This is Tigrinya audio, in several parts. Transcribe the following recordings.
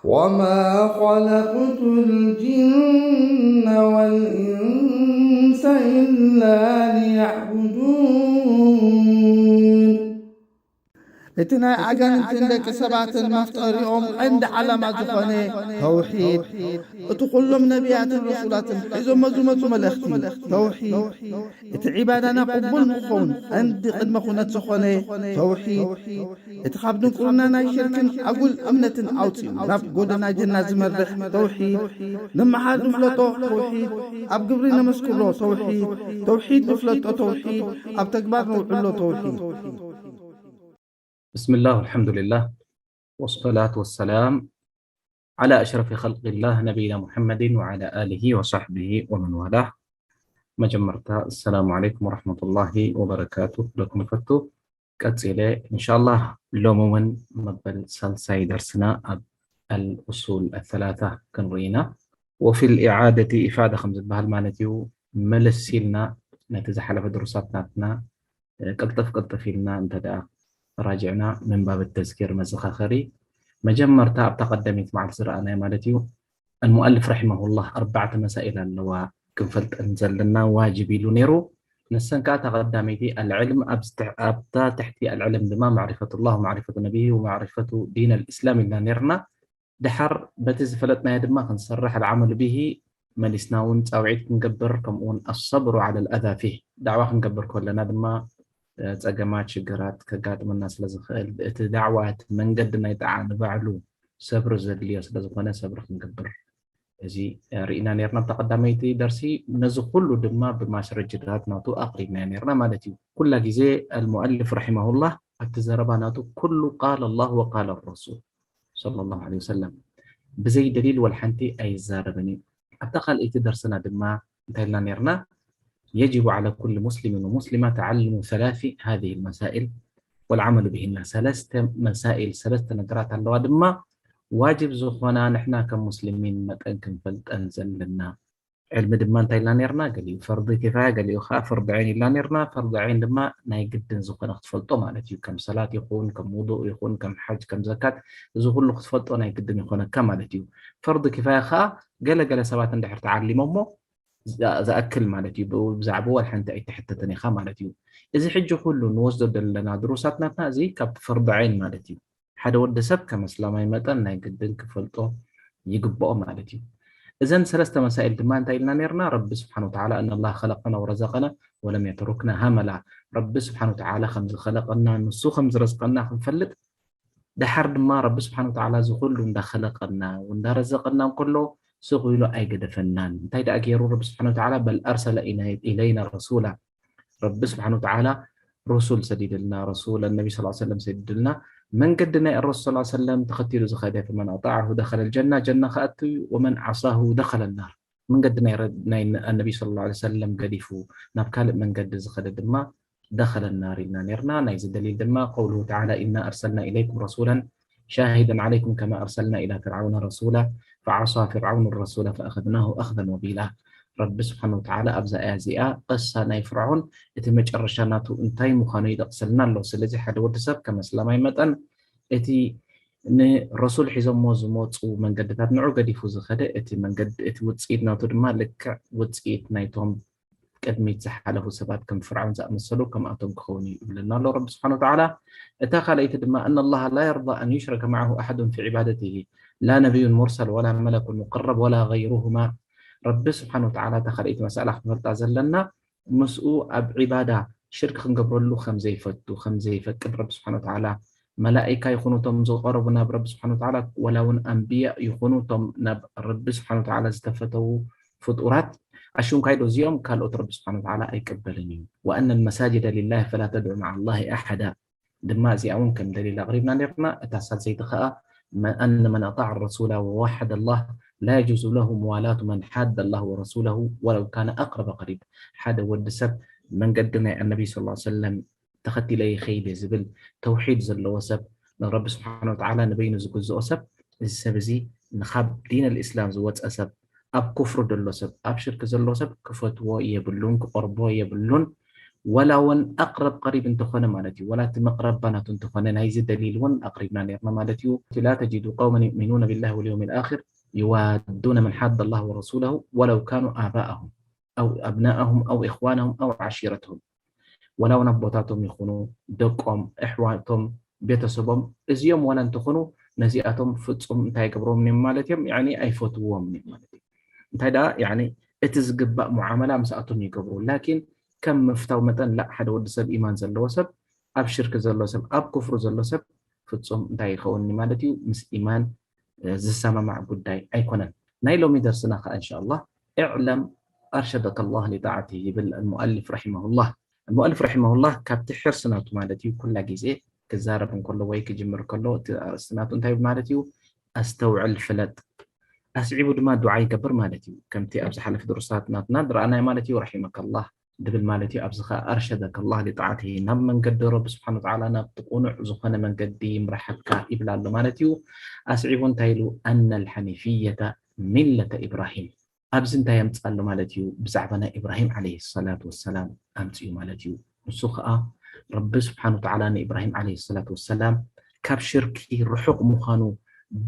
وما خلقت الجن والإنس إلا ليعبدون. እቲ ናይ ኣጋንንትን ደቂ ሰባትን መፍጠሪኦም ቀንዲ ዓላማ ዝኾነ ተውሒድ፣ እቲ ኩሎም ነቢያትን ረሱላትን ሒዞሞ ዝመፁ መልእኽቲ ተውሒድ፣ እቲ ዒባዳና ቅቡል ንክኸውን ቀንዲ ቅድመ ኩነት ዝኾነ ተውሒድ፣ እቲ ካብ ድንቁርና ናይ ሽርክን ኣጉል እምነትን ኣውፂኡ ናብ ጎደና ጀና ዝመርሕ ተውሒድ፣ ንመሓር ንፍለጦ ተውሒድ፣ ኣብ ግብሪ ነመስክሮ ተውሒድ፣ ተውሒድ ንፍለጦ ተውሒድ፣ ኣብ ተግባር ነውዕሎ ተውሒድ። بسم الله والحمد لله والصلاة والسلام على أشرف خلق الله نبينا محمد وعلى آله وصحبه ومن والاه. መጀመርታ السلام عليكم ورحمة الله وبركاته ክብለኩም እፈቱ። ቀጺለ إن شاء الله ሎሚ እውን መበል ሳልሳይ ደርስና ኣብ الأصول الثلاثة ክንርኢ ኢና። وفي الإعادة إفادة ከም ዝበሃል ማለት እዩ። መለስ ኢልና ነቲ ዝሓለፈ ድሩሳት ናትና ቅልጥፍ ቅልጥፍ ኢልና እንተ ደኣ ራጅዕና ምንባብ ተዝኪር መዘኻኸሪ መጀመርታ ኣብታ ቀዳመይቲ መዓልቲ ዝረኣናዮ ማለት እዩ። المؤلف رحمه الله ኣርባዕተ መሳኢል ኣለዋ ክንፈልጠን ዘለና ዋጅብ ኢሉ ነይሩ። ንሰን ከዓ እታ ቀዳመይቲ العلم ኣብታ ትሕቲ العلم ድማ معرفة الله ومعرفة نبيه ومعرفة دين الإسلام ኢልና ነይርና። ድሓር በቲ ዝፈለጥናዮ ድማ ክንሰርሕ العمل به መሊስና እውን ፃውዒት ክንገብር ከምኡውን الصبر على الأذى فيه ዳዕዋ ክንገብር ከለና ድማ ፀገማት ሽግራት ከጋጥመና ስለ ዝኽእል እቲ ዳዕዋ እቲ መንገዲ ናይ ጣዓ ንባዕሉ ሰብሪ ዘድልዮ ስለ ዝኾነ ሰብሪ ክንገብር እዚ ርኢና ነርና ኣብታ ቀዳመይቲ ደርሲ። ነዚ ኩሉ ድማ ብማስረጅታት ናቱ ኣቕሪብናዮ ነርና ማለት እዩ። ኩላ ግዜ المؤلف رحمه الله ኣብቲ ዘረባ ናቱ ኩሉ قال الله وقال الرسول صلى الله عليه وسلم ብዘይ ደሊል ወላ ሓንቲ ኣይዛረብን እዩ። ኣብታ ካልኣይቲ ደርስና ድማ እንታይ ኢልና ነርና? يجب على كل مسلم ومسلمة تعلم ثلاث هذه المسائل والعمل بهن ሰለስተ መሳኢል ሰለስተ ነገራት ኣለዋ ድማ ዋጅብ ዝኾና ንሕና ከም ሙስሊሚን መጠን ክንፈልጠን ዘለና። ዕልሚ ድማ እንታይ ኢልና ነርና? ገሊኡ ፈርዲ ኪፋያ ገሊኡ ከዓ ፈርዲ ዓይን ኢልና ነርና። ፈርዲ ዓይን ድማ ናይ ግድን ዝኾነ ክትፈልጦ ማለት እዩ። ከም ሰላት ይኹን ከም ውዱእ ይኹን ከም ሓጅ ከም ዘካት እዚ ኩሉ ክትፈልጦ ናይ ግድን ይኾነካ ማለት እዩ። ፈርዲ ኪፋያ ከዓ ገለ ገለ ሰባት እንድሕር ተዓሊሞሞ ዝኣክል ማለት እዩ። ብዛዕባ ወላ ሓንቲ ኣይትሕተትን ኢኻ ማለት እዩ። እዚ ሕጂ ኩሉ ንወስዶ ዘለና ድሩሳት ናትና እዚ ካብ ፈርዲ ዓይን ማለት እዩ። ሓደ ወዲ ሰብ ከም እስላማይ መጠን ናይ ግድን ክፈልጦ ይግብኦ ማለት እዩ። እዘን ሰለስተ መሳኢል ድማ እንታይ ኢልና ነርና? ረቢ ስብሓን ወተዓላ أن الله خلقنا ورزقنا ولم يتركنا هملا ረቢ ስብሓን ወተዓላ ከም ዝኸለቀና ንሱ ከም ዝረዝቀና ክንፈልጥ ድሓር ድማ ረቢ ስብሓን ወተዓላ እዚ ኩሉ እንዳኸለቀና እንዳረዘቀና እንከሎ ስቕ ኢሉ ኣይገደፈናን። እንታይ ደኣ ገይሩ ረቢ ስብሓን ወተዓላ? بل أرسل إلينا رسولا ረቢ ስብሓን ወተዓላ ሩሱል ሰዲድልና ረሱል ነቢ ስ ሰለም ሰዲድልና መንገዲ ናይ ረሱል ስ ሰለም ተኸቲሉ ዝኸደ فمن أطاعه دخل الجنة ጀና ክኣቱ እዩ ومن عصاه دخل النار መንገዲ ናይ ነቢ صلى الله عليه وسلم ገዲፉ ናብ ካልእ መንገዲ ዝኸደ ድማ دخل النار ኢልና ነርና። ናይዚ ደሊል ድማ قوله تعالى إنا أرسلنا إليكم رسولا شاهدا عليكم كما أرسلنا إلى فرعون رسولا فعصى فرعون الرسول فأخذناه أخذا وبيلا ረቢ ስብሓን ወተዓላ ኣብዛ ኣያ እዚኣ ቀሳ ናይ ፍርዖን እቲ መጨረሻ ናቱ እንታይ ምዃኑ ይጠቕሰልና ኣሎ። ስለዚ ሓደ ወዲ ሰብ ከም እስላማይ መጠን እቲ ንረሱል ሒዞሞ ዝመፁ መንገድታት ንዑ ገዲፉ ዝኸደ እቲ መንገዲ እቲ ውፅኢት ናቱ ድማ ልክዕ ውፅኢት ናይቶም ቅድሚት ዝሓለፉ ሰባት ከም ፍርዓውን ዝኣመሰሉ ከምኣቶም ክኸውን እዩ ይብለና ኣሎ ረቢ ስብሓን ወተዓላ። እታ ካልኣይቲ ድማ أن الله لا يرضى أن يشرك معه أحد في عبادته لا نبي مرسل ولا ملك مقرب ولا غيرهما ረቢ ስብሓን ወተዓላ እታ ካልኣይቲ መሳእላ ክንፈልጣ ዘለና ምስኡ ኣብ ዒባዳ ሽርክ ክንገብረሉ ከም ዘይፈቱ ከም ዘይፈቅድ ረቢ ስብሓን ወተዓላ መላኢካ ይኹኑ እቶም ዝቐረቡ ናብ ረቢ ስብሓን ወተዓላ ወላ እውን ኣንብያ ይኹኑ እቶም ናብ ረቢ ስብሓን ወተዓላ ዝተፈተዉ ፍጡራት ኣሽንኳይ ዶ እዚኦም ካልኦት ረቢ ስብሓን ወተዓላ ኣይቀበልን እዩ። وأن المساجد لله فلا تدعوا مع الله أحدا ድማ እዚኣ እውን ከም ደሊል ኣቕሪብና ነርና። እታ ሳልሰይቲ ከዓ أن من أطاع الرسول ووحد الله لا يجوز له موالاة من حاد الله ورسوله ولو كان أقرب قريب ሓደ ወዲ ሰብ መንገዲ ናይ ኣነቢ ስ ሰለም ተኸቲለ ይኸይድ ዝብል ተውሒድ ዘለዎ ሰብ ንረቢ ስብሓን ወተዓላ ንበይኑ ዝግዝኦ ሰብ እዚ ሰብ እዚ ንኻብ ዲን ኣልእስላም ዝወፀ ሰብ ኣብ ኩፍሪ ዘሎ ሰብ ኣብ ሽርክ ዘሎ ሰብ ክፈትዎ የብሉን ክቐርቦ የብሉን። ወላ እውን ኣቅረብ ቀሪብ እንተኾነ ማለት እዩ፣ ወላ እቲ መቅረባ ናቱ እንተኾነ፣ ናይዚ ደሊል እውን ኣቅሪብና ነርና ማለት እዩ። لا تجد قوما يؤمنون بالله واليوم الآخر يوادون من حاد الله ورسوله ولو كانوا آباءهم أو أبناءهم أو إخوانهم أو عشيرتهم، ወላ እውን ኣቦታቶም ይኹኑ ደቆም፣ ኣሕዋቶም፣ ቤተሰቦም፣ እዚኦም ዋላ እንተኾኑ፣ ነዚኣቶም ፍጹም እንታይ ይገብርዎም እዮም ማለት እዮም? ያኒ ኣይፈትውዎም እዮም ማለት እዩ። እንታይ ደኣ፣ ያኒ እቲ ዝግባእ ሙዓመላ ምስኣቶም ይገብሩ። ላኪን ከም ምፍታው መጠን፣ ላእ፣ ሓደ ወዲ ሰብ፣ ኢማን ዘለዎ ሰብ፣ ኣብ ሽርክ ዘሎ ሰብ፣ ኣብ ኩፍሩ ዘሎ ሰብ ፍጹም እንታይ ይኸውን ማለት እዩ? ምስ ኢማን ዝሰማማዕ ጉዳይ ኣይኮነን። ናይ ሎሚ ደርስና ከኣ እንሻ ኣላህ፣ اعلم أرشدك الله لطاعته ይብል المؤلف رحمه الله። المؤلف رحمه الله ካብቲ ሕርሲ ናቱ ማለት እዩ፣ ኩላ ግዜ ክዛረብ እንከሎ ወይ ክጅምር ከሎ፣ እቲ ኣርእስቲ ናቱ እንታይ ማለት እዩ? ኣስተውዕል፣ ፍለጥ። ኣስዒቡ ድማ ዱዓ ይገብር ማለት እዩ። ከምቲ ኣብ ዝሓለፈ ድሩሳት ናትና ዝረኣናዮ ማለት እዩ፣ رحمك الله ድብል ማለት እዩ። ኣብዚ ኸኣ أرشدك الله لطاعته፣ ናብ መንገዲ ረቢ ስብሓነ ወተዓላ፣ ናብቲ ቁኑዕ ዝኾነ መንገዲ ይምርሓካ ይብል ኣሎ ማለት እዩ። ኣስዒቡ እንታይ ኢሉ? أن الحنيفية ملة إبراهيم። ኣብዚ እንታይ የምጽእ ኣሎ ማለት እዩ? ብዛዕባ ናይ ኢብራሂም ዓለይሂ ሰላቱ ወሰላም ኣምጽኡ ማለት እዩ። ንሱ ኸኣ ረቢ ስብሓነ ወተዓላ ንኢብራሂም ዓለይሂ ሰላቱ ወሰላም ካብ ሽርኪ ርሑቕ ምዃኑ፣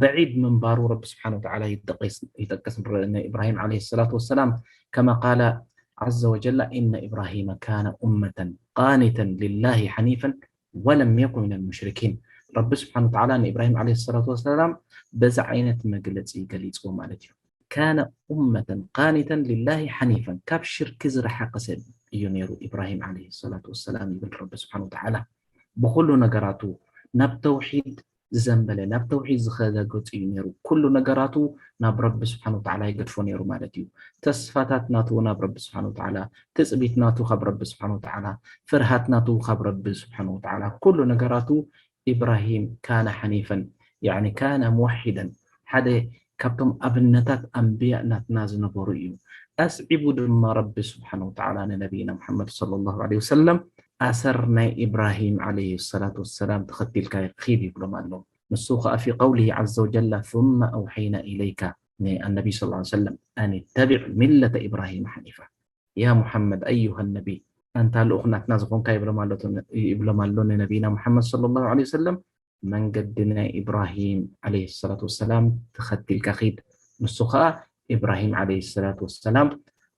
በዒድ ምንባሩ ረቢ ስብሓነ ወተዓላ ይጠቅስ፣ ይጠቅስ ንኢብራሂም ዓለይሂ ሰላቱ ወሰላም። كما قال عز وجل إن إبراهيم كان أمة قانتا لله حنيفا ولم يك من المشركين። ረቢ ስብሓነ ወተዓላ ንኢብራሂም ዓለይሂ ሰላቱ ወሰላም በዛ ዓይነት መግለጺ ገሊጽዎ ማለት እዩ። كان أمة قانتا لله حنيفا፣ ካብ ሽርኪ ዝረሓቐ ሰብ እዩ ነይሩ ኢብራሂም ዓለይሂ ሰላቱ ወሰላም ይብል ረቢ ስብሓነ ወተዓላ። ብኹሉ ነገራቱ ናብ ተውሒድ ዝዘንበለ፣ ናብ ተውሒድ ዝኸደ ገጹ እዩ ነይሩ። ኩሉ ነገራቱ ናብ ረቢ ስብሓነ ወተዓላ ይገድፎ ነይሩ ማለት እዩ። ተስፋታት ናቱ ናብ ረቢ ስብሓነ ወተዓላ፣ ትጽቢት ናቱ ካብ ረቢ ስብሓነ ወተዓላ፣ ፍርሃት ናቱ ካብ ረቢ ስብሓነ ወተዓላ፣ ኩሉ ነገራቱ ኢብራሂም ካነ ሓኒፈን፣ ያዕኒ ካነ ሙወሒደን፣ ሓደ ካብቶም ኣብነታት ኣንብያ ናትና ዝነበሩ እዩ። ኣስዒቡ ድማ ረቢ ስብሓነ ወተዓላ ንነቢይና ሙሓመድ ሰለላሁ ዐለይሂ ወሰለም ኣሰር ናይ ኢብራሂም ዐለይሂ ሰላቱ ወሰላም ተኸቲልካ ኺድ ይብሎም ኣሎ። ንሱ ኸዓ في قوله عز وجل ثم أوحينا إليك ንኣነቢ ሰለላሁ ዐለይሂ ወሰለም أن اتبع ملة إبراهيم حنيفا። ያ ሙሓመድ ኣዩሃ ነቢ፣ ኣንታ ልኡኽ ናትና ዝኾንካ ይብሎም ኣሎ፣ ይብሎም ኣሎ ንነቢና ሙሓመድ ሰለላሁ ዐለይሂ ወሰለም፣ መንገዲ ናይ ኢብራሂም ዐለይሂ ሰላቱ ወሰላም ተኸቲልካ ኺድ። ንሱ ኸዓ ኢብራሂም ዐለይሂ ሰላቱ ወሰላም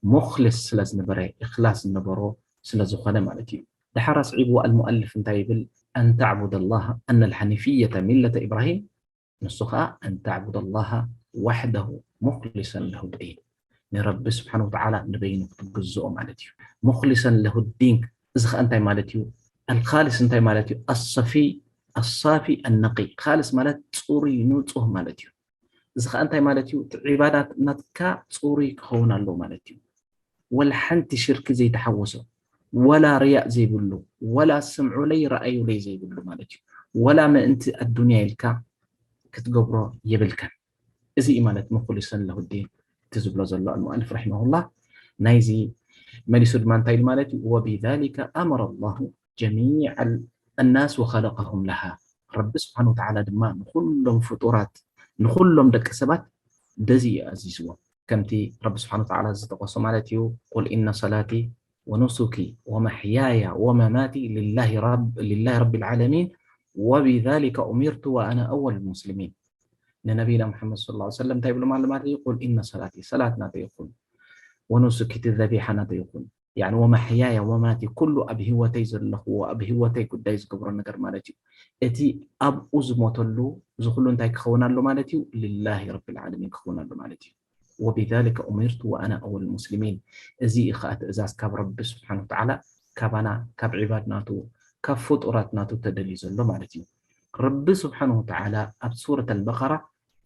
ሙኽልስ ስለ ዝነበረ፣ እኽላስ ዝነበሮ ስለ ዝኾነ ማለት እዩ። ደሓር ኣስዒቡ ኣልሙኣልፍ እንታይ ይብል? أن تعبد الله، أن الحنيفية ملة إبراهيم ንሱ ኸዓ أن تعبد الله وحده مخلصا له الدين። ንረቢ ስብሓነ ወተዓላ ንበይኑ ክትግዝኦ ማለት እዩ። ሙኽሊሰን ለሁ ዲን፣ እዚ ኸዓ እንታይ ማለት እዩ? ኣልኻልስ እንታይ ማለት እዩ? ኣሰፊ፣ ኣሳፊ ኣነቂ። ኻልስ ማለት ጽሩይ፣ ንጹህ ማለት እዩ። እዚ ኸዓ እንታይ ማለት እዩ? እቲ ዒባዳት ናትካ ጽሩይ ክኸውን ኣለዎ ማለት እዩ። ወላ ሓንቲ ሽርኪ ዘይተሓወሶ፣ ወላ ርያእ ዘይብሉ፣ ወላ ስምዑለይ ረኣዩለይ ዘይብሉ ማለት እዩ። ወላ ምእንቲ ኣዱንያ ኢልካ ክትገብሮ የብልካን። እዚ እዩ ማለት ሙኽሊሰን ለሁ ዲን እቲ ዝብሎ ዘሎ ኣልሙኣልፍ ረሒመሁላህ። ናይዚ መሊሱ ድማ እንታይ ኢሉ ማለት እዩ? وبذلك أمر الله جميع الناس وخلقهم لها። ረቢ ስብሓነ ወተዓላ ድማ ንኹሎም ፍጡራት፣ ንኹሎም ደቂ ሰባት በዚ እዩ ኣዚዝዎም። ከምቲ ረቢ ስብሓነ ወተዓላ ዝጠቀሶ ማለት እዩ፣ قل إن صلاتي ونسكي ومحياي ومماتي لله رب، لله رب العالمين وبذلك أمرت وأنا أول المسلمين። ንነቢና ሙሓመድ ሰለላሁ ዐለይሂ ወሰለም እንታይ ይብሎም ኣሎ ማለት እዩ? قل إن صلاتي፣ ሰላት ናተይ ይኹን፣ ወኑሱኪ፣ እቲ ዘቢሓ ናተይ ይኹን፣ ያዕኒ ወመሕያየ ወመማቲ፣ ኩሉ ኣብ ህይወተይ ዘለኽዎ፣ ኣብ ህይወተይ ጉዳይ ዝገብሮ ነገር ማለት እዩ። እቲ ኣብኡ ዝሞተሉ፣ እዚ ኩሉ እንታይ ክኸውን ኣሎ ማለት እዩ? ሊላሂ ረቢል ዓለሚን ክኸውን ኣሎ ማለት እዩ። ወቢዛሊከ ኡሚርቱ ወኣና ኣወል ሙስሊሚን። እዚ እዩ ኸዓ ትእዛዝ ካብ ረቢ ስብሓን ወተዓላ፣ ካባና፣ ካብ ዒባድ ናቱ፣ ካብ ፍጡራት ናቱ ተደልዩ ዘሎ ማለት እዩ። ረቢ ስብሓን ወተዓላ ኣብ ሱረት ኣልበቐራ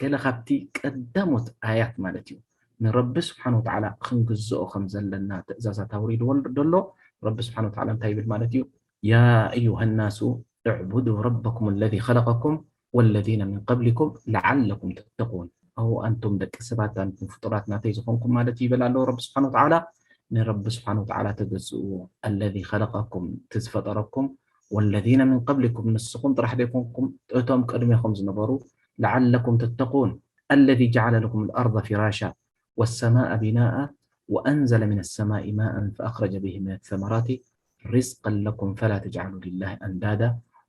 ገለ ካብቲ ቀዳሞት ኣያት ማለት እዩ፣ ንረቢ ስብሓን ወተዓላ ክንግዝኦ ከም ዘለና ትእዛዛት ኣውሪድዎ ደሎ። ረቢ ስብሓን ወተዓላ እንታይ ይብል ማለት እዩ? ያ ኣዩሃ ናሱ እዕቡዱ ረበኩም ለዚ ኸለቀኩም ወለዚነ ሚን ቀብሊኩም ለዓለኩም ተተቁን። ኣው ኣንቱም ደቂ ሰባት፣ ኣንቱም ፍጡራት ናተይ ዝኾንኩም ማለት እዩ ይብል ኣለዎ ረቢ ስብሓን ወተዓላ። ንረቢ ስብሓን ወተዓላ ተገዝእዎ። ኣለዚ ኸለቀኩም፣ እቲ ዝፈጠረኩም፣ ወለዚነ ሚን ቀብሊኩም፣ ንስኹም ጥራሕ ዘይኮንኩም፣ እቶም ቅድሜኹም ዝነበሩ፣ ለዓለኩም ተተቁን። ኣለዚ ጀዓለ ለኩም ልኣርض ፊራሻ ወሰማአ ቢናኣ ወኣንዘለ ሚነ ሰማኢ ማኣን ፈኣኽረጀ ብሂ ሚነ ሰመራቲ رزقا لكم فلا تجعلوا لله أندادا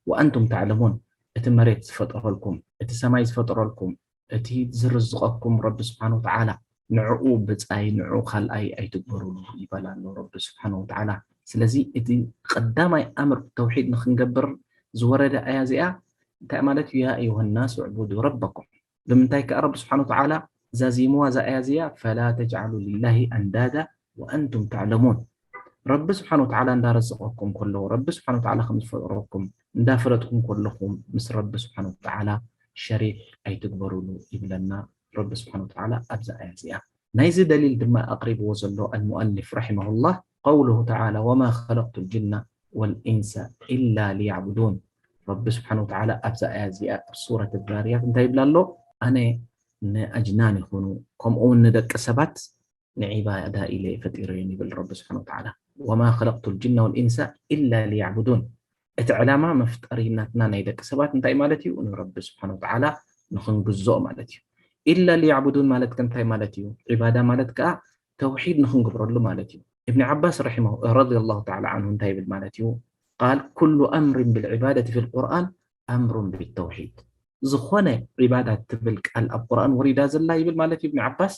وأنتم تعلمون። እቲ መሬት ዝፈጠረልኩም፣ እቲ ሰማይ ዝፈጠረልኩም፣ እቲ ዝርዝቐኩም ረቢ ስብሓን ወተዓላ፣ ንዕኡ ብፃይ፣ ንዕኡ ካልኣይ ኣይትግበሩሉ ይበል ኣሎ ረቢ ስብሓን ወተዓላ። ስለዚ እቲ ቀዳማይ ኣምር ተውሒድ ንክንገብር ዝወረደ ኣያ እዚኣ እንታይ ማለት እዩ? ያ ኣዩሃ ናስ ዕቡዱ ረበኩም። ብምንታይ ከኣ ረቢ ስብሓን ወተዓላ ዛዚምዋ እዛ ኣያ እዚኣ? ፈላ ተጅዓሉ ሊላሂ ኣንዳዳ ወኣንቱም ተዕለሙን። ረቢ ስብሓን ወተዓላ እንዳረዘቐኩም ከለዎ፣ ረቢ ስብሓን ወተዓላ ከም ዝፈጥረኩም እንዳፈለጥኩም ከለኹም፣ ምስ ረቢ ስብሓን ወተዓላ ሸሪክ ኣይትግበሩሉ ይብለና ረቢ ስብሓን ወተዓላ ኣብዛ ኣያ እዚኣ። ናይዚ ደሊል ድማ ኣቕሪብዎ ዘሎ ኣልሙኣሊፍ ረሒመሁላህ፣ ቀውሉሁ ተዓላ፣ ወማ ኸለቅቱ ልጅና ወልኢንሰ ኢላ ሊያዕቡዱን። ረቢ ስብሓን ወተዓላ ኣብዛ ኣያ እዚኣ ኣብ ሱረት ዛርያት እንታይ ይብላ ኣሎ? ኣነ ንኣጅናን ይኹኑ ከምኡ እውን ንደቂ ሰባት ንዒባዳ ኢለ ፈጢረዮም ይብል ረቢ ስብሓን ወተዓላ። ወማ ኸለቅቱ ልጅና ወልኢንሰ ኢላ ሊያዕቡዱን። እቲ ዕላማ መፍጠሪ ናትና ናይ ደቂ ሰባት እንታይ ማለት እዩ? ንረቢ ስብሓን ወተዓላ ንክንግዝኦ ማለት እዩ። ኢላ ሊያዕቡዱን ማለት ከ እንታይ ማለት እዩ? ዒባዳ ማለት ከኣ ተውሒድ ንክንግብረሉ ማለት እዩ። እብኒ ዓባስ ረሒመሁ ረዲየላሁ ተዓላ ዓንሁ እንታይ ይብል ማለት እዩ? ቃል ኩሉ ኣምሪን ብልዒባደቲ ፊል ቁርኣን ኣምሩን ቢተውሒድ። ዝኾነ ዒባዳ ትብል ቃል ኣብ ቁርኣን ወሪዳ ዘላ ይብል ማለት እዩ እብኒ ዓባስ።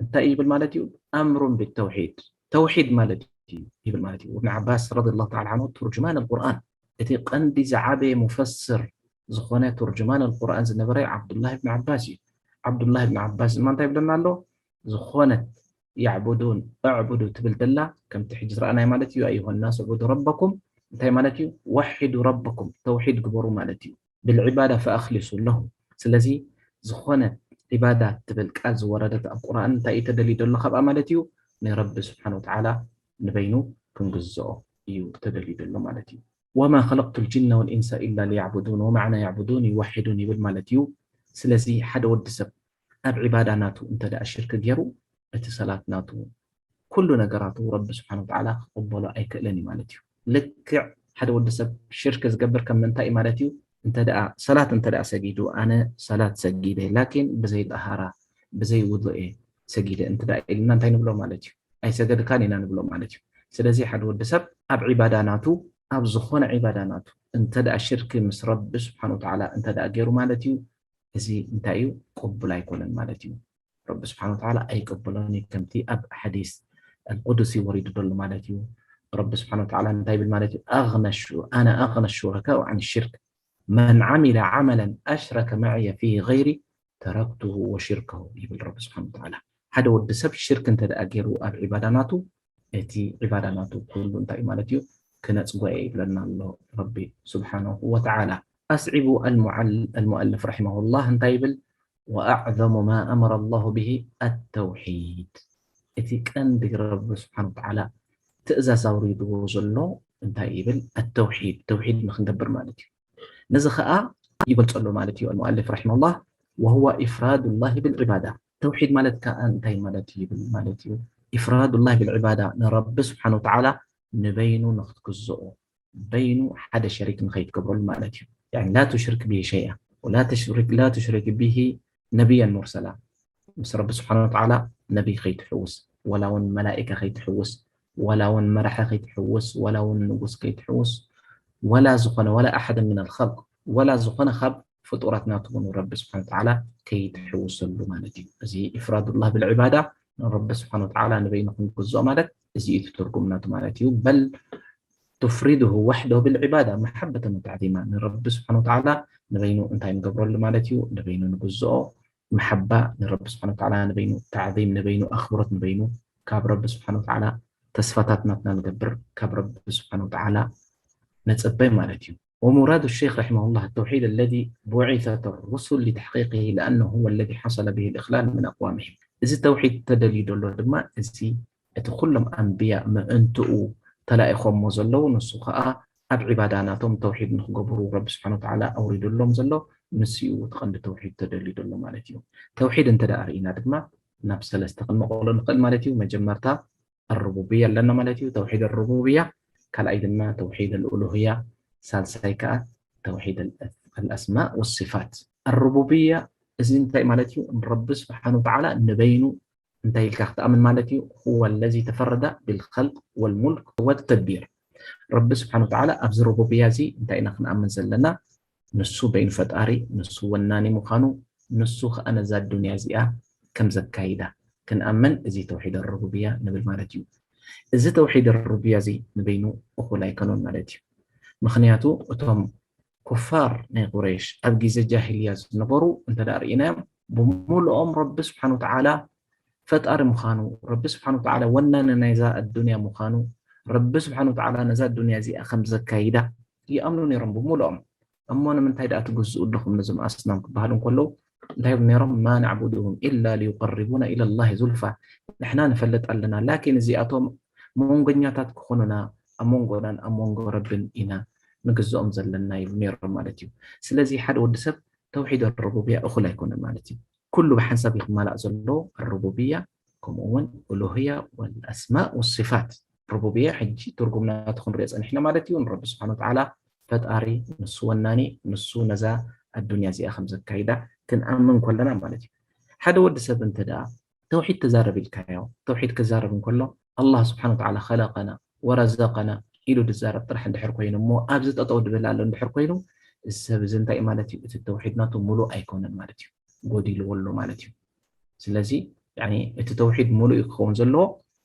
እንታይ ይብል ማለት እዩ? ኣምሩን ቢተውሒድ፣ ተውሒድ ማለት እዩ ይብል ማለት እዩ። እብኒ ዓባስ ረዲየላሁ ተዓላ ዓንሁ ቱርጅማን ኣልቁርኣን፣ እቲ ቀንዲ ዝዓበየ ሙፈስር ዝኾነ ቱርጅማን ኣልቁርኣን ዝነበረ ዓብዱላህ ብን ዓባስ እዩ። ዓብዱላህ ብን ዓባስ ድማ እንታይ ይብለና ኣሎ? ዝኾነት ያዕቡዱን፣ ኣዕቡዱ ትብል ዘላ ከምቲ ሕጂ ዝረኣናይ ማለት እዩ። ኣዩሃ ናስ ዕቡዱ ረበኩም እንታይ ማለት እዩ? ወሒዱ ረበኩም፣ ተውሒድ ግበሩ ማለት እዩ። ብልዕባዳ ፈኣኽሊሱ ለሁ። ስለዚ ዝኾነ ዒባዳ ትብል ቃል ዝወረደት ኣብ ቁርኣን እንታይ እዩ ተደልዩ ዘሎ ካብኣ ማለት እዩ? ንረቢ ስብሓን ወተዓላ ንበይኑ ክንግዝኦ እዩ ተደልዩ ዘሎ ማለት እዩ። ወማ ኸለቅቱ ልጅነ ወልኢንሰ ኢላ ሊያዕቡዱን፣ ወማዕና ያዕቡዱን ይወሒዱን ይብል ማለት እዩ። ስለዚ ሓደ ወዲ ሰብ ኣብ ዒባዳ ናቱ እንተ ደኣ ሽርክ ገይሩ፣ እቲ ሰላት ናቱ ኩሉ ነገራቱ ረቢ ስብሓን ወተዓላ ክቕበሎ ኣይክእልን እዩ ማለት እዩ። ልክዕ ሓደ ወዲ ሰብ ሽርክ ዝገብር ከም ምንታይ እዩ ማለት እዩ? እንተ ደኣ ሰላት እንተ ደኣ ሰጊዱ፣ ኣነ ሰላት ሰጊደ ላኪን ብዘይ ጠሃራ ብዘይ ውዱእ እየ ሰጊደ እንተ ደኣ ኢልና እንታይ ንብሎ ማለት እዩ? ኣይሰገድካን ኢና ንብሎ ማለት እዩ። ስለዚ ሓደ ወዲ ሰብ ኣብ ዒባዳ ናቱ፣ ኣብ ዝኾነ ዒባዳ ናቱ እንተ ደኣ ሽርክ ምስ ረቢ ስብሓን ወተዓላ እንተ ደኣ ገይሩ ማለት እዩ፣ እዚ እንታይ እዩ? ቅቡል ኣይኮነን ማለት እዩ። ረቢ ስብሓን ወተዓላ ኣይቅበሎን እዩ። ከምቲ ኣብ ሓዲስ ኣልቁዱሲ ወሪዱ ዘሎ ማለት እዩ። ረቢ ስብሓን ወተዓላ እንታይ ይብል ማለት እዩ? ኣነ ኣግነ ሹረካኡ ዓን ሽርክ መን ዓሚለ ዓመለን ኣሽረከ መዕየ ፊሂ ገይሪ ተረክቱሁ ወሽርከሁ ይብል ረቢ ስብሓን ወተዓላ። ሓደ ወዲ ሰብ ሽርክ እንተ ደኣ ገይሩ ኣብ ዒባዳ ናቱ፣ እቲ ዒባዳ ናቱ ኩሉ እንታይ እዩ ማለት እዩ? ክነጽጎ እየ ይብለና ኣሎ ረቢ ስብሓነሁ ወተዓላ። ኣስዒቡ ኣልሙዓል-፣ ኣልሙኣልፍ ረሒመሁላህ እንታይ ይብል? ወኣዕዘሙ ማ ኣመረ ላሁ ብሂ ኣተውሒድ። እቲ ቀንዲ ረቢ ስብሓን ወተዓላ ትእዛዝ ኣውሪድዎ ዘሎ እንታይ ይብል? ኣተውሒድ፣ ተውሒድ ንክንገብር ማለት እዩ። ነዚ ኸዓ ይገልጾ ኣሎ ማለት እዩ ኣልሙኣልፍ ረሒመሁላህ፣ ወሁወ ኢፍራዱላሂ ብልዕባዳ። ተውሒድ ማለት ከኣ እንታይ ማለት እዩ ይብል ማለት እዩ? ኢፍራዱላሂ ብልዕባዳ፣ ንረቢ ስብሓን ወተዓላ ንበይኑ ንክትግዝኦ፣ በይኑ ሓደ ሸሪክ ንኸይትገብረሉ ማለት እዩ። ያኒ ላ ቱሽሪክ ብሂ ሸይኣ ወላ ተሽሪክ፣ ላ ቱሽሪክ ብሂ ነቢያን ሙርሰላ። ምስ ረቢ ስብሓን ወተዓላ ነቢይ ከይትሕውስ፣ ወላ እውን መላኢካ ከይትሕውስ፣ ወላ እውን መራሒ ከይትሕውስ፣ ወላ እውን ንጉስ ከይትሕውስ፣ ወላ ዝኾነ፣ ወላ ኣሓደ ምን ኣልኸልቅ፣ ወላ ዝኾነ ካብ ፍጡራት ናቱ እውን ረቢ ስብሓን ወተዓላ ከይትሕውሰሉ ማለት እዩ። እዚ ኢፍራዱላህ ብልዕባዳ፣ ንረቢ ስብሓን ወተዓላ ንበይኑ ክንግዝኦ ማለት እዚ እዩ እቲ ትርጉም ናቱ ማለት እዩ። በል ቱፍሪድሁ ወሕደሁ ብልዕባዳ መሓበተን ወተዕዚማ፣ ንረቢ ስብሓን ወተዓላ ንበይኑ እንታይ ንገብረሉ ማለት እዩ? ንበይኑ ንግዝኦ፣ መሓባ ንረቢ ስብሓን ወተዓላ ንበይኑ፣ ታዕዚም ንበይኑ፣ ኣኽብሮት ንበይኑ፣ ካብ ረቢ ስብሓን ወተዓላ ተስፋታት ናትና ንገብር፣ ካብ ረቢ ስብሓን ወተዓላ ነጸበ ማለት እዩ። ومراد الشيخ رحمه الله التوحيد الذي بعثت الرسل لتحقيقه لأنه هو الذي حصل به الإخلال من أقوامهم። እዚ ተውሒድ ተደልዩ ዘሎ ድማ እዚ እቲ ኩሎም ኣንብያ ምእንትኡ ተላኢኾሞ ዘለዉ፣ ንሱ ኸዓ ኣብ ዒባዳ ናቶም ተውሒድ ንኽገብሩ ረቢ ስብሓን ወተዓላ ኣውሪዱሎም ዘሎ፣ ንሱ እዩ እቲ ቀንዲ ተውሒድ ተደልዩ ዘሎ ማለት እዩ። ተውሒድ እንተ ደኣ ርኢና ድማ ናብ ሰለስተ ክንመቐሎ ንኽእል ማለት እዩ። መጀመርታ ኣሩቡብያ ኣለና ማለት እዩ፣ ተውሒድ ኣሩቡብያ፣ ካልኣይ ድማ ተውሒድ ኣልኡሉህያ፣ ሳልሳይ ከዓ ተውሒድ ኣል-፣ ኣልኣስማእ ወሲፋት። ኣሩቡብያ እዚ እንታይ ማለት እዩ? ረቢ ስብሓን ወተዓላ ንበይኑ እንታይ ኢልካ ክትኣምን ማለት እዩ? ሁወ ለዚ ተፈረደ ብልኸልቅ ወልሙልክ ወተድቢር። ረቢ ስብሓን ወተዓላ ኣብዚ ሩቡብያ እዚ እንታይ ኢና ክንኣምን ዘለና? ንሱ በይኑ ፈጣሪ፣ ንሱ ወናኒ ምዃኑ፣ ንሱ ከዓ ነዛ ዱንያ እዚኣ ከም ዘካይዳ ክንኣምን፣ እዚ ተውሒድ ሩቡብያ ንብል ማለት እዩ። እዚ ተውሒድ ሩቡብያ እዚ ንበይኑ እኹል ኣይኮነን ማለት እዩ። ምኽንያቱ እቶም ኩፋር ናይ ቁረይሽ ኣብ ግዜ ጃሂልያ ዝነበሩ እንተ ደኣ ርኢናዮም፣ ብምሉኦም ረቢ ስብሓን ወተዓላ ፈጣሪ ምዃኑ፣ ረቢ ስብሓን ወተዓላ ወናኒ ናይዛ ኣዱንያ ምዃኑ፣ ረቢ ስብሓን ወተዓላ ነዛ ኣዱንያ እዚኣ ከም ዘካይዳ ይኣምኑ ነይሮም ብምሉኦም። እሞ ንምንታይ ደኣ ትግዝኡ ኣለኹም ነዞም ኣስናም ክበሃሉ እንከለዉ እንታይ ይብሉ ነይሮም? ማ ናዕቡድሁም ኢላ ሊዩቀርቡና ኢለላሂ ዙልፋ። ንሕና ንፈልጥ ኣለና፣ ላኪን እዚኣቶም መንጎኛታት ክኾኑና ኣብ መንጎናን ኣብ መንጎ ረብን ኢና ንግዝኦም ዘለና ይብሉ ነይሮም ማለት እዩ። ስለዚ ሓደ ወዲ ሰብ ተውሒድ ሩቡብያ እኹል ኣይኮነን ማለት እዩ። ኩሉ ብሓንሳብ እዩ ክማላእ ዘለዎ፣ ሩቡብያ ከምኡ እውን ኡሉህያ ወልኣስማእ ወሲፋት። ሩቡብያ ሕጂ ትርጉም ናቱ ክንሪኦ ጸኒሕና ማለት እዩ። ንረቢ ስብሓን ወተዓላ ፈጣሪ፣ ንሱ ወናኒ፣ ንሱ ነዛ ኣዱንያ እዚኣ ከም ዘካይዳ ክንኣምን ከለና ማለት እዩ። ሓደ ወዲ ሰብ እንተ ደኣ ተውሒድ ተዛረብ ኢልካዮ፣ ተውሒድ ክዛረብ እንከሎ ኣላህ ስብሓን ወተዓላ ኸለቀና ወረዘቀና ኢሉ ድዛረብ ጥራሕ እንድሕር ኮይኑ እሞ ኣብዚ ጠጠው ድብል ኣሎ እንድሕር ኮይኑ እዚ ሰብ እዚ እንታይ ማለት እዩ? እቲ ተውሒድ ናቱ ሙሉእ ኣይኮነን ማለት እዩ፣ ጎዲልዎ ኣሎ ማለት እዩ። ስለዚ ያኒ እቲ ተውሒድ ሙሉእ እዩ ክኸውን ዘለዎ፣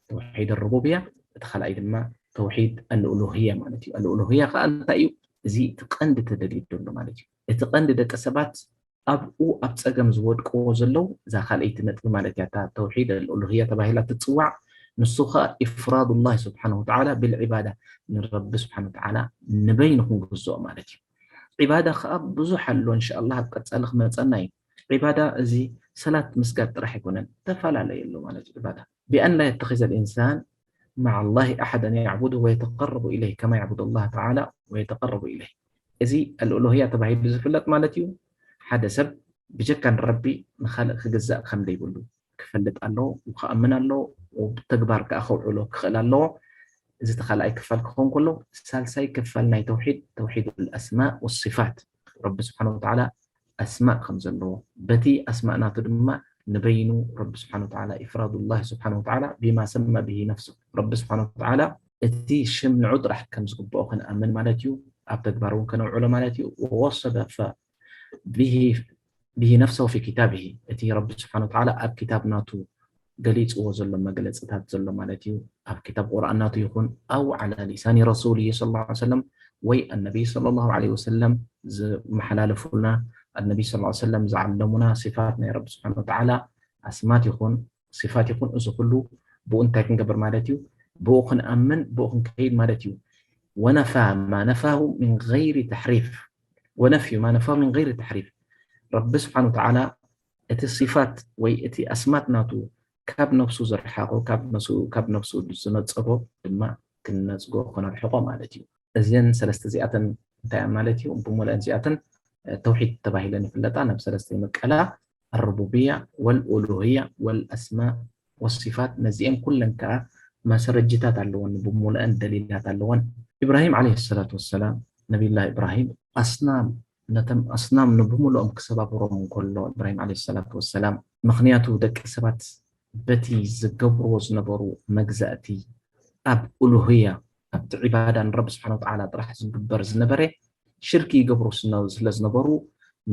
ተውሒድ ሩቡብያ፣ እቲ ካልኣይ ድማ ተውሒድ ኣልኡሉህያ ማለት እዩ። ኣልኡሉህያ ከዓ እንታይ እዩ? እዚ እቲ ቀንዲ ተደልዩ ዘሎ ማለት እዩ። እቲ ቀንዲ ደቂ ሰባት ኣብኡ ኣብ ጸገም ዝወድቅዎ ዘለዉ እዛ ካልኣይቲ ነጥቢ ማለት እያ፣ እታ ተውሒድ ኣልኡሉህያ ተባሂላ ትጽዋዕ። ንሱ ኸኣ ኢፍራዱላህ ስብሓን ወተዓላ ብልዕባዳ፣ ንረቢ ስብሓን ወተዓላ ንበይኑ ክንግዝኦ ማለት እዩ። ዒባዳ ኸኣ ብዙሕ ኣሎ፣ እንሻኣላህ ኣብ ቀጻሊ ክመጸና እዩ። ዒባዳ እዚ ሰላት ምስጋድ ጥራሕ ኣይኮነን፣ ተፈላለየ ኣሎ ማለት እዩ። ዒባዳ ቢኣን ላ የተኺዘ ልኢንሳን መዓ ላሂ ኣሓደን የዕቡዱ ወየተቀረቡ ኢለይህ ከማ የዕቡዱ ላህ ተዓላ ወየተቀረቡ ኢለይህ። እዚ ኣልኡሉህያ ተባሂሉ ዝፍለጥ ማለት እዩ። ሓደ ሰብ ብጀካ ንረቢ ንኻልእ ክግዛእ ከም ዘይብሉ ክፈልጥ ኣለዎ፣ ክኣምን ኣለዎ፣ ብተግባር ከዓ ከውዕሎ ክኽእል ኣለዎ። እዚ እቲ ካልኣይ ክፋል ክኸውን ከሎ፣ ሳልሳይ ክፋል ናይ ተውሒድ፣ ተውሒድ ኣልኣስማእ ወሲፋት፣ ረቢ ስብሓን ወተዓላ ኣስማእ ከም ዘለዎ፣ በቲ ኣስማእ ናቱ ድማ ንበይኑ ረቢ ስብሓን ወተዓላ፣ ኢፍራዱላህ ስብሓን ወተዓላ ቢማ ሰማ ብሂ ነፍሱ፣ ረቢ ስብሓን ወተዓላ እቲ ሽም ንዑ ጥራሕ ከም ዝግብኦ ክንኣምን ማለት እዩ፣ ኣብ ተግባር እውን ከነውዕሎ ማለት እዩ። ወወሰፈ ብሂ ብሂ ነፍሰሁ ፊ ኪታብሂ፣ እቲ ረቢ ስብሓን ወተዓላ ኣብ ኪታብ ናቱ ገሊፅዎ ዘሎ መግለፅታት ዘሎ ማለት እዩ። ኣብ ኪታብ ቁርኣን ናቱ ይኹን ኣው ዓላ ሊሳኒ ረሱሊ ሰለላሁ ዐለይሂ ወሰለም ወይ ኣነቢይ ሰለላሁ ዐለይሂ ወሰለም ዝመሓላለፉልና ኣነቢይ ሰለላሁ ዐለይሂ ወሰለም ዝዓለሙና ሲፋት ናይ ረቢ ስብሓን ወተዓላ ኣስማት ይኹን ሲፋት ይኹን እዚ ኩሉ ብኡ እንታይ ክንገብር ማለት እዩ? ብኡ ክንኣምን ብኡ ክንከይድ ማለት እዩ። ወነፋ ማ ነፋሁ ሚን ገይሪ ተሕሪፍ ወነፍዩ ማ ነፋሁ ሚን ገይሪ ተሕሪፍ ረቢ ስብሓን ወተዓላ እቲ ሲፋት ወይ እቲ ኣስማት ናቱ ካብ ነፍሱ ዝረሓቆ ካብ ነፍሱ ዝነፀጎ ድማ ክንነፅጎ ክነርሕቆ ማለት እዩ። እዘን ሰለስተ እዚኣተን እንታይ ማለት እዩ? ብሙልአን እዚኣተን ተውሒድ ተባሂለን ይፍለጣ። ናብ ሰለስተ ይምቀላ፣ ኣሩቡብያ ወልኡሉህያ ወልኣስማ ወሲፋት። ነዚአን ኩለን ከዓ ማስረጅታት ኣለወን፣ ብሙልአን ደሊላት ኣለወን። ኢብራሂም ዓለይሂ ሰላቱ ወሰላም፣ ነቢዩላህ ኢብራሂም ኣስናም ነተም ኣስናም ንብሙልኦም ክሰባብሮም እንከሎ ኢብራሂም ዓለይሂ ሰላቱ ወሰላም፣ ምኽንያቱ ደቂ ሰባት በቲ ዝገብርዎ ዝነበሩ መግዛእቲ ኣብ ኡሉህያ ኣብቲ ዒባዳ ንረቢ ስብሓን ወተዓላ ጥራሕ ዝግበር ዝነበረ ሽርኪ ይገብሩ ስለ ዝነበሩ፣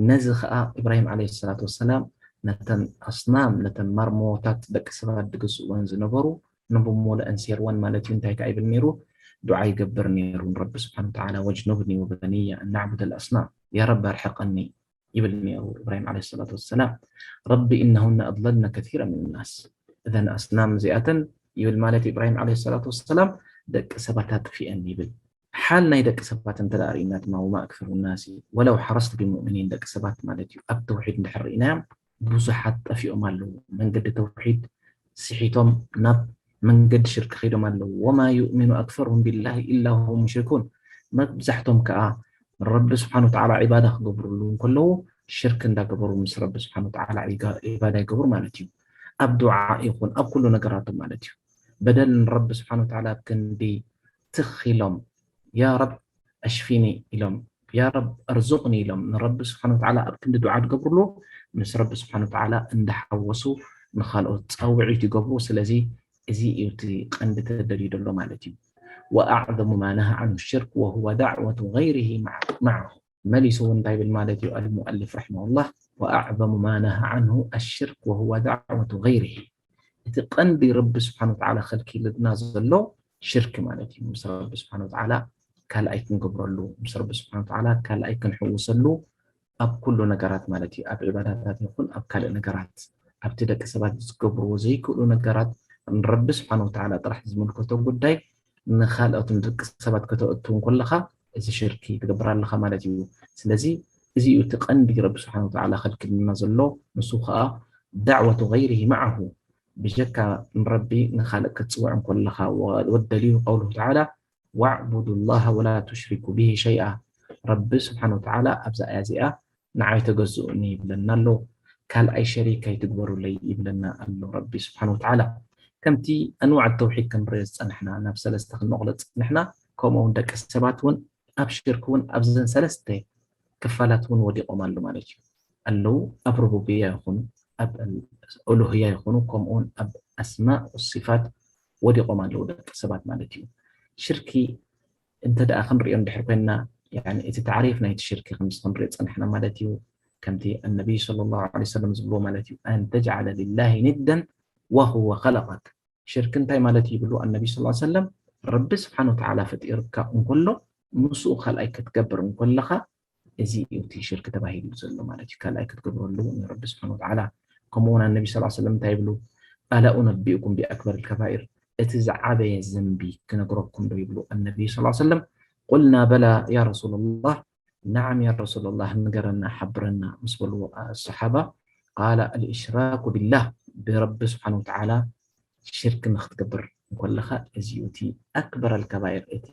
ነዚ ኸዓ ኢብራሂም ዓለይሂ ሰላቱ ወሰላም ነተን ኣስናም ነተን ማርሞታት ደቂ ሰባት ዝግዝእወን ዝነበሩ ንብሞለ ኣንሲርወን ማለት እዩ። እንታይ ከኣ ይብል ነይሩ? ዱዓ ይገብር ነይሩ ንረቢ ስብሓን ወተዓላ፣ ወጅኑብኒ ወበንየ ኣን ናዕቡደ ልኣስናም፣ ያ ረቢ ኣርሕቐኒ ይብል ነይሩ ኢብራሂም ዓለይሂ ሰላቱ ወሰላም። ረቢ ኢነሁነ ኣድለልነ ከሲረ ምን ናስ፣ እዘን ኣስናም እዚኣተን ይብል ማለት እዩ ኢብራሂም ዓለይሂ ሰላቱ ወሰላም ደቂ ሰባት ኣጥፊአን ይብል። ሓል ናይ ደቂ ሰባት እንተ ደኣ ርኢና ድማ ወማ ኣክሰሩ ናሲ ወለው ሓረስተ ቢሙእሚኒን ደቂ ሰባት ማለት እዩ ኣብ ተውሒድ እንድሕር ርኢናዮም ብዙሓት ጠፊኦም ኣለዉ። መንገዲ ተውሒድ ስሒቶም ናብ መንገዲ ሽርክ ከይዶም ኣለዉ። ወማ ዩእሚኑ ኣክሰሩሁም ቢላሂ ኢላ ሁም ሙሽሪኩን። መብዛሕቶም ከኣ ረቢ ስብሓን ወተዓላ ዒባዳ ክገብሩሉ እንከለዉ ሽርክ እንዳገበሩ ምስ ረቢ ስብሓን ወተዓላ ዒባዳ ይገብሩ ማለት እዩ። ኣብ ዱዓ ይኹን ኣብ ኩሉ ነገራቶም ማለት እዩ። በደል ንረቢ ስብሓን ወተዓላ ኣብ ክንዲ ትኽ ኢሎም ያ ረብ ኣሽፊኒ ኢሎም ያ ረብ ኣርዙቕኒ ኢሎም ንረቢ ስብሓን ወተዓላ ኣብ ክንዲ ዱዓ ዝገብሩሉ ምስ ረቢ ስብሓን ወተዓላ እንዳሓወሱ ንኻልኦት ፃውዒት ይገብሩ። ስለዚ እዚ እዩ እቲ ቀንዲ ተደልዩ ዘሎ ማለት እዩ። وأعظم ما نهى عنه الشرك وهو دعوة غيره معه መሊሱ እውን እንታይ ይብል ማለት እዩ ኣልሙኣልፍ ረሕመሁላህ وأعظم ما نهى عنه الشرك وهو دعوة غيره እቲ ቀንዲ ረቢ ስብሓን ወተዓላ ከልኪልና ዘሎ ሽርክ ማለት እዩ ምስ ረቢ ስብሓን ወተዓላ ካልኣይ ክንገብረሉ ምስ ረቢ ስብሓን ወተዓላ ካልኣይ ክንሕውሰሉ ኣብ ኩሉ ነገራት ማለት እዩ ኣብ ዕባዳታት ይኹን ኣብ ካልእ ነገራት ኣብቲ ደቂ ሰባት ዝገብርዎ ዘይክእሉ ነገራት ንረቢ ስብሓን ወተዓላ ጥራሕ ዝምልከቶ ጉዳይ ንኻልኦት ንደቂ ሰባት ከተእቱ እንከለኻ እዚ ሽርኪ ትገብር ኣለኻ ማለት እዩ ስለዚ እዚ እዩ እቲ ቀንዲ ረቢ ስብሓን ወተዓላ ከልክልና ዘሎ ንሱ ከዓ ዳዕወቱ غيره معه ብጀካ ንረቢ ንኻልእ ክትፅውዕ እንከለኻ ወደልዩ ቀውሉ ተዓላ واعبدوا الله ولا تشركوا به شيئا ረቢ ስብሓን ወተዓላ ኣብዛ ኣያ እዚኣ ንዓይ ተገዝኡኒ ይብለና ኣሎ ካልኣይ ሸሪክ ኣይትግበሩለይ ይብለና ኣሎ ረቢ ስብሓን ወተዓላ ከምቲ ኣንዋዕ ተውሒድ ክንሪኦ ዝፀናሕና ናብ ሰለስተ ክንመቕሎ ዝፀናሕና ከምኡ እውን ደቂ ሰባት እውን ኣብ ሽርክ እውን ኣብዘን ሰለስተ ክፋላት እውን ወዲቖም ኣሎ ማለት እዩ ኣለዉ ኣብ ሩቡብያ ይኹኑ ኣብ ኡሉህያ ይኹኑ ከምኡውን ኣብ ኣስማእ ወሲፋት ወዲቖም ኣለዉ ደቂ ሰባት ማለት እዩ ሽርኪ እንተ ደኣ ክንሪኦ እንድሕር ኮይንና እቲ ታዕሪፍ ናይቲ ሽርኪ ከምዚ ክንሪኦ ጸንሕና ማለት እዩ ከምቲ ኣነቢይ صلى الله عليه وسلم ዝብልዎ ማለት እዩ أن تجعل لله ندا وهو خلقك ሽርክ እንታይ ማለት እዩ ይብሉ ኣነቢ صلى الله عليه وسلم ረቢ ስብሓን ወተዓላ ፈጢርካ እንከሎ ምስኡ ካልኣይ ክትገብር እንከለኻ እዚ እዩ እቲ ሽርክ ተባሂሉ ዘሎ ማለት እዩ ካልኣይ ክትገብረሉ ንረቢ ስብሓን ወተዓላ ከምኡ እውን ኣነቢ ስ ሰለም እንታይ ይብሉ ኣላ ኡነቢኡኩም ቢኣክበር ልከባኢር እቲ ዝዓበየ ዘንቢ ክነግረኩም ዶ ይብሉ ኣነቢ ስ ሰለም ቁልና በላ ያ ረሱላላህ ነዓም ያ ረሱላላህ ንገረና ሓብረና ምስ በልዎ ሰሓባ ቃለ ኣልእሽራኩ ቢላህ ብረቢ ስብሓን ወተዓላ ሽርክ ንክትገብር እንኮለኻ እዚኡ እቲ ኣክበር ኣልከባኢር እቲ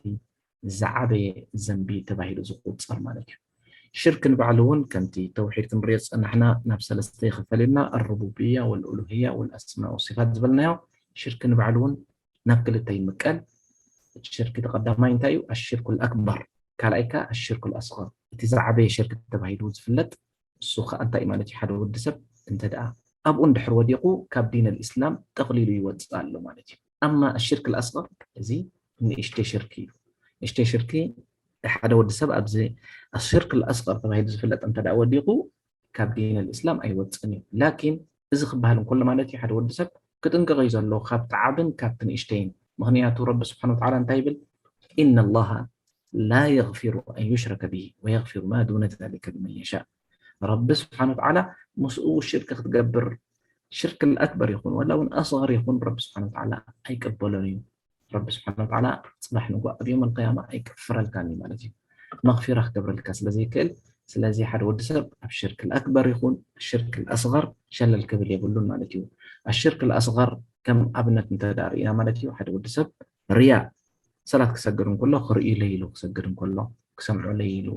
ዝዓበየ ዘንቢ ተባሂሉ ዝቁፀር ማለት እዩ። ሽርክ ንባዕሉ እውን ከምቲ ተውሒድ ክንሪኦ ዝፀናሕና ናብ ሰለስተ ይኽፈል ኢልና፣ ኣሩቡብያ ወልኡሉህያ ወልኣስማ ወሲፋት ዝበልናዮ። ሽርክ ንባዕሉ እውን ናብ ክልተ ይምቀል። ሽርክ እቲ ቀዳማይ እንታይ እዩ? ኣሽርኩል ኣክበር፣ ካልኣይ ከዓ ኣሽርኩል ኣስገር። እቲ ዝዓበየ ሽርክ ተባሂሉ ዝፍለጥ እሱ ከዓ እንታይ ማለት እዩ? ሓደ ወዲ ሰብ እንተ ደኣ ኣብኡ እንድሕር ወዲቑ ካብ ዲን ኣልእስላም ጠቕሊሉ ይወፅእ ኣሎ ማለት እዩ። ኣማ ኣሽርክ ኣልኣስገር እዚ ንእሽተይ ሽርክ እዩ። ንእሽተይ ሽርክ ሓደ ወዲ ሰብ ኣብዚ ኣሽርክ ኣልኣስገር ተባሂሉ ዝፍለጥ እንተ ደኣ ወዲቑ ካብ ዲን ኣልእስላም ኣይወፅእን እዩ። ላኪን እዚ ክበሃል እንከሎ ማለት እዩ ሓደ ወዲ ሰብ ክጥንቀቕ እዩ ዘለዎ ካብቲ ዓብን ካብቲ ንእሽተይን። ምኽንያቱ ረቢ ስብሓን ወተዓላ እንታይ ይብል? ኢነ ላሃ ላ የግፊሩ ኣን ዩሽረከ ብሂ ወየግፊሩ ማ ዱነ ዛሊከ ሊመን የሻእ። ረቢ ስብሓን ወተዓላ ምስኡ ሽርክ ክትገብር ሽርክ ኣክበር ይኹን ወላ እውን ኣስገር ይኹን ረቢ ስብሓን ወተዓላ ኣይቅበሎን እዩ። ረቢ ስብሓን ወተዓላ ፅባሕ ንጉ ኣብ ዮም ኣልቅያማ ኣይቅፍረልካን እዩ ማለት እዩ። መግፊራ ክገብረልካ ስለ ዘይክእል ስለዚ ሓደ ወዲ ሰብ ኣብ ሽርክ ኣክበር ይኹን ሽርክ ኣስገር ሸለል ክብል የብሉን ማለት እዩ። ኣሽርክ ኣስገር ከም ኣብነት እንተ ርኢና ማለት እዩ ሓደ ወዲ ሰብ ርያ ሰላት ክሰግድ እንከሎ ክርእዩለይ ኢሉ ክሰግድ እንከሎ ክሰምዑለይ ኢሉ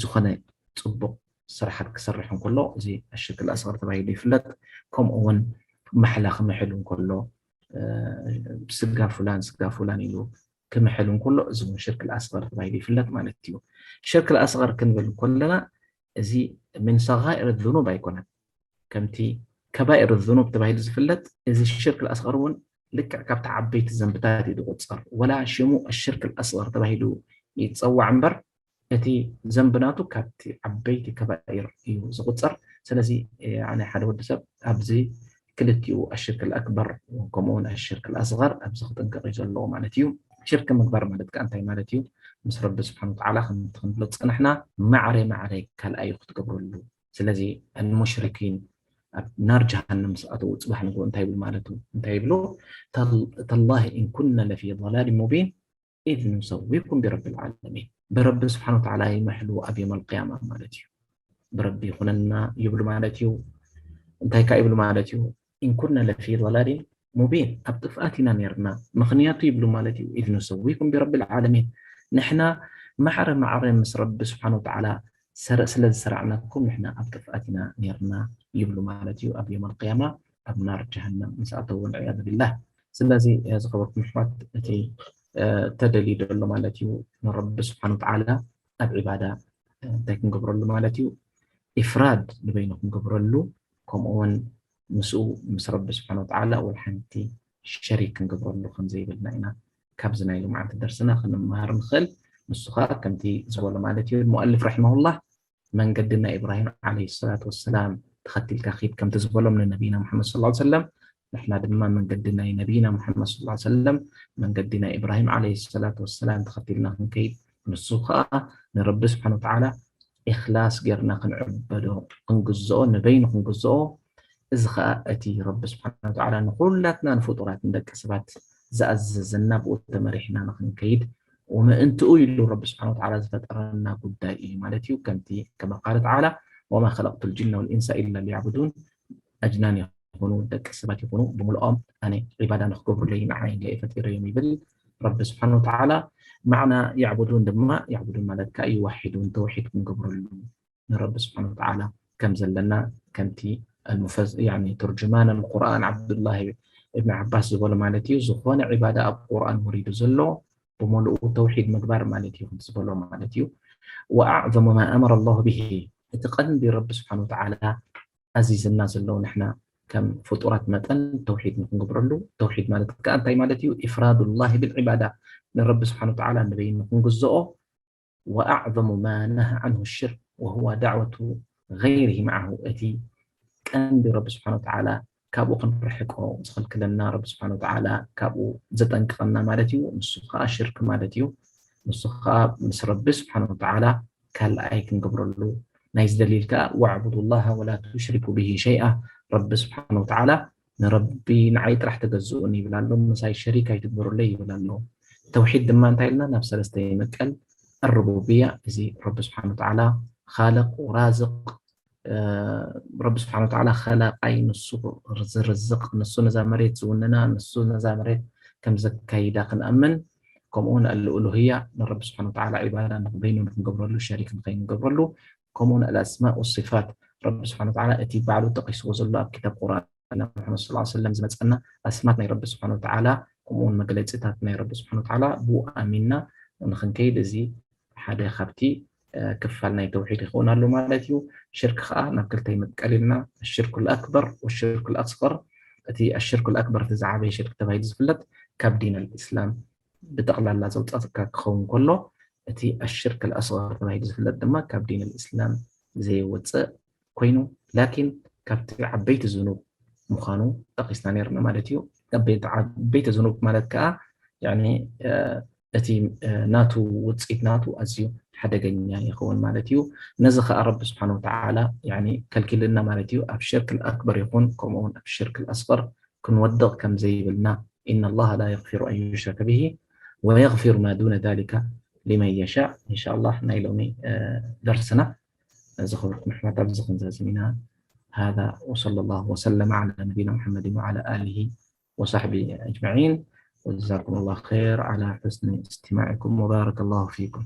ዝኾነ ፅቡቕ ስራሓት ክሰርሕ እንከሎ እዚ ኣሽርክ ኣስገር ተባሂሉ ይፍለጥ። ከምኡ እውን ማሕላ ክምሕል እንከሎ ስጋ ፉላን ስጋ ፉላን ኢሉ ክምሕል እንከሎ እዚ እውን ሽርክ ኣስገር ተባሂሉ ይፍለጥ ማለት እዩ። ሽርክ ኣስገር ክንብል እንከለና እዚ ምን ሰጋኢር ዙኑብ ኣይኮነን። ከምቲ ከባኢር ዙኑብ ተባሂሉ ዝፍለጥ እዚ ሽርክ ኣስገር እውን ልክዕ ካብቲ ዓበይቲ ዘንብታት እዩ ዝቁፀር። ወላ ሽሙ ኣሽርክ ኣስገር ተባሂሉ ይፀዋዕ እምበር እቲ ዘንቢ ናቱ ካብቲ ዓበይቲ ከባኢር እዩ ዝቁፀር። ስለዚ ሓደ ወዲ ሰብ ኣብዚ ክልቲኡ ኣሽርክ ኣክበር ከምኡውን ኣሽርክ ኣስገር ኣብዚ ክጥንቀቕ እዩ ዘለዎ ማለት እዩ። ሽርክ ምግባር ማለት ከዓ እንታይ ማለት እዩ? ምስ ረቢ ስብሓን ወተዓላ ከምቲ ክንብሎ ዝፀናሕና ማዕረ ማዕረ ካልኣዩ ክትገብረሉ። ስለዚ ኣልሙሽሪኪን ኣብ ናር ጀሃንም ዝኣተዉ ፅባሕ ንግሆ እንታይ ይብሉ ማለት እዩ? እንታይ ይብሉ? ተላሂ ኢን ኩና ለፊ ضላል ሙቢን ኢዝ ኑሰዊኩም ቢረቢ ልዓለሚን። ብረቢ ስብሓን ወተዓላ ይምሕሉ ኣብ ዮም ኣልቅያማ ማለት እዩ። ብረቢ ይኹነና ይብሉ ማለት እዩ። እንታይ ከዓ ይብሉ ማለት እዩ? ኢን ኩና ለፊ ضላሊን ሙቢን፣ ኣብ ጥፍኣት ኢና ነይርና። ምኽንያቱ ይብሉ ማለት እዩ፣ ኢዝ ኑሰዊኩም ቢረቢ ልዓለሚን፣ ንሕና ማዕረ ማዕረ ምስ ረቢ ስብሓን ወተዓላ ሰረ-፣ ስለ ዝሰራዕናኩም ንሕና ኣብ ጥፍኣት ኢና ነይርና ይብሉ ማለት እዩ። ኣብ ዮም ኣልቅያማ ኣብ ናር ጀሃነም ምስ ኣተዉ፣ ወልዕያዙ ቢላህ። ስለዚ ዝኸበርኩም ኣሕዋት፣ እቲ ተደልዩ ዘሎ ማለት እዩ ንረቢ ስብሓን ወተዓላ ኣብ ዒባዳ እንታይ ክንገብረሉ ማለት እዩ? ኢፍራድ ንበይኑ ክንገብረሉ፣ ከምኡ እውን ምስኡ ምስ ረቢ ስብሓን ወተዓላ ወላ ሓንቲ ሸሪክ ክንገብረሉ ከም ዘይብልና ኢና ካብዚ ናይ ሎምዓንቲ ደርስና ክንመሃር ንኽእል። ንሱ ከዓ ከምቲ ዝበሎ ማለት እዩ ሙኣልፍ ረሒመሁላህ፣ መንገዲ ናይ ኢብራሂም ዓለይሂ ሰላቱ ወሰላም ተኸቲልካ ኺድ፣ ከምቲ ዝበሎም ንነቢና ሙሐመድ ሰለላሁ ዐለይሂ ወሰለም፣ ንሕና ድማ መንገዲ ናይ ነቢና ሙሐመድ ሰለላሁ ዐለይሂ ወሰለም፣ መንገዲ ናይ ኢብራሂም ዓለይሂ ሰላቱ ወሰላም ተኸቲልና ክንከይድ፣ ንሱ ከዓ ንረቢ ስብሓነ ወተዓላ ኢኽላስ ጌርና ክንዕበዶ፣ ክንግዝኦ፣ ንበይኑ ክንግዝኦ። እዚ ከዓ እቲ ረቢ ስብሓነ ወተዓላ ንኹላትና ንፍጡራት ንደቂ ሰባት ዝኣዘዘና፣ ብኡ ተመሪሕና ንኽንከይድ፣ ወምእንትኡ ኢሉ ረቢ ስብሓነ ወተዓላ ዝፈጠረና ጉዳይ እዩ ማለት እዩ። ከምቲ ከማ ቃለ ተዓላ ወማ ኸለቅቱ ልጅነ ወልኢንሳ ኢላ ሊያዕቡዱን፣ ኣጅናን ይኹኑ ደቂ ሰባት ይኹኑ ብምልኦም ኣነ ዒባዳ ንክገብሩለይ ንዓይ እንድየ ፈጢረዮም ይብል ረቢ ስብሓነ ወተዓላ። ማዕና ያዕቡዱን ድማ፣ ያዕቡዱን ማለት ከዓ ይዋሒዱን፣ ተውሒድ ክንገብረሉ ንረቢ ስብሓነ ወተዓላ ከም ዘለና፣ ከምቲ ኣልሙፈስ-፣ ያኒ፣ ትርጅማን ኣልቁርኣን ዓብዱላህ እብን ዓባስ ዝበሎ ማለት እዩ። ዝኾነ ዒባዳ ኣብ ቁርኣን ወሪዱ ዘሎ ብምሉኡ ተውሒድ ምግባር ማለት እዩ፣ ከምቲ ዝበሎ ማለት እዩ። ወኣዕዘሙ ማ ኣመረ ኣላሁ ብሂ፣ እቲ ቀንዲ ረቢ ስብሓነ ወተዓላ ኣዚዝና ዘሎ ንሕና ከም ፍጡራት መጠን ተውሒድ ንክንግብረሉ። ተውሒድ ማለት ከዓ እንታይ ማለት እዩ? ኢፍራዱላሂ ብልዒባዳ፣ ንረቢ ስብሓነ ወተዓላ ንበይኑ ክንግዝኦ። ወኣዕዘሙ ማ ነሃ ዓንሁ ሽርክ ወሁወ ዳዕወቱ ገይሪሂ መዓሁ፣ እቲ ቀንዲ ረቢ ስብሓነ ወተዓላ ካብኡ ክንርሕቆ ዝኽልክለና፣ ረቢ ስብሓነ ወተዓላ ካብኡ ዘጠንቅቐና ማለት እዩ። ንሱ ከዓ ሽርክ ማለት እዩ። ንሱ ከዓ ምስ ረቢ ስብሓነ ወተዓላ ካልኣይ ክንገብረሉ። ናይዚ ደሊል ከዓ ወዕቡዱላሃ ወላ ቱሽሪኩ ብሂ ሸይኣ፣ ረቢ ስብሓነ ወተዓላ ንረቢ ንዓይ ጥራሕ ተገዝኡኒ ይብል ኣሎ፣ ምሳይ ሸሪክ ኣይትግበሩለይ ይብል ኣሎ። ተውሒድ ድማ እንታይ ኢልና? ናብ ሰለስተ ይምቀል። ኣሩቡብያ፣ እዚ ረቢ ስብሓነ ወተዓላ ኻልቕ ወራዝቕ፣ እ፣ ረቢ ስብሓነ ወተዓላ ኸላቓይ፣ ንሱ ዝርዝቕ፣ ንሱ ነዛ መሬት ዝውንና፣ ንሱ ነዛ መሬት ከም ዘካይዳ ክንኣምን፣ ከምኡ እውን ኣልኡሉህያ ንረቢ ስብሓነ ወተዓላ ዒባዳ ንበይኑ ንክንገብረሉ፣ ሸሪክ ንኸይንገብረሉ፣ ከምኡ እውን ኣልኣስማእ ወሲፋት ረቢ ስብሓነ ወተዓላ እቲ ባዕሉ ጠቒስዎ ዘሎ ኣብ ክታብ ቁርኣን ናብ ሙሐመድ ሰለላሁ ዐለይሂ ወሰለም ዝመፀና ኣስማት ናይ ረቢ ስብሓነ ወተዓላ፣ ከምኡ እውን መግለፂታት ናይ ረቢ ስብሓነ ወተዓላ ብኡ ኣሚንና ንክንከይድ፣ እዚ ሓደ ካብቲ፣ እ፣ ክፋል ናይ ተውሒድ ይኸውን ኣሎ ማለት እዩ። ሽርክ ከዓ ናብ ክልተ ይምቀል ኢልና፣ ኣሽርኩል ኣክበር ወሽርኩል ኣስገር። እቲ ኣሽርኩል ኣክበር እቲ ዝዓበየ ሽርክ ተባሂሉ ዝፍለጥ ካብ ዲን ኣልእስላም ብጠቕላላ ዘውፀእካ ክኸውን ከሎ፣ እቲ ኣሽርክ ኣልኣስገር ተባሂሉ ዝፍለጥ ድማ ካብ ዲን ኣልእስላም ዘየወፅእ ኮይኑ፣ ላኪን ካብቲ ዓበይቲ ዝኑብ ምዃኑ ጠቒስና ነይርና ማለት እዩ። ዓበይቲ፣ ዓበይቲ ዝኑብ ማለት ከዓ፣ ያኒ፣ እ፣ እቲ፣ እ፣ ናቱ ውፅኢት ናቱ ኣዝዩ ሓደገኛ ይኸውን ማለት እዩ። ነዚ ከዓ ረቢ ስብሓነ ወተዓላ፣ ያኒ፣ ከልኪልና ማለት እዩ። ኣብ ሽርክ ኣልኣክበር ይኹን ከምኡ እውን ኣብ ሽርክ ኣልኣስገር ክንወድቕ ከም ዘይብልና፣ ኢነ ላሃ ላ የግፊሩ ኣን ዩሽረከ ብሂ ወየግፊሩ ማ ዱነ ዛሊከ ሊመን የሻእ። ኢንሻላህ ናይ ሎሚ፣ እ፣ ደርስና ዝኸበርኩም ኣሕዋት ኣብዚ ክንዛዝም ኢና። ሃዛ ወሰለ ላሁ ወሰለም ዓላ ነቢና ሙሐመድን ወዓላ ኣሊሂ ወሳሕቢሂ ኣጅመዒን። ወጀዛኩም ላሁ ኸይር ዓላ ሑስኒ እስትማዕኩም ወባረከ ላሁ ፊኩም።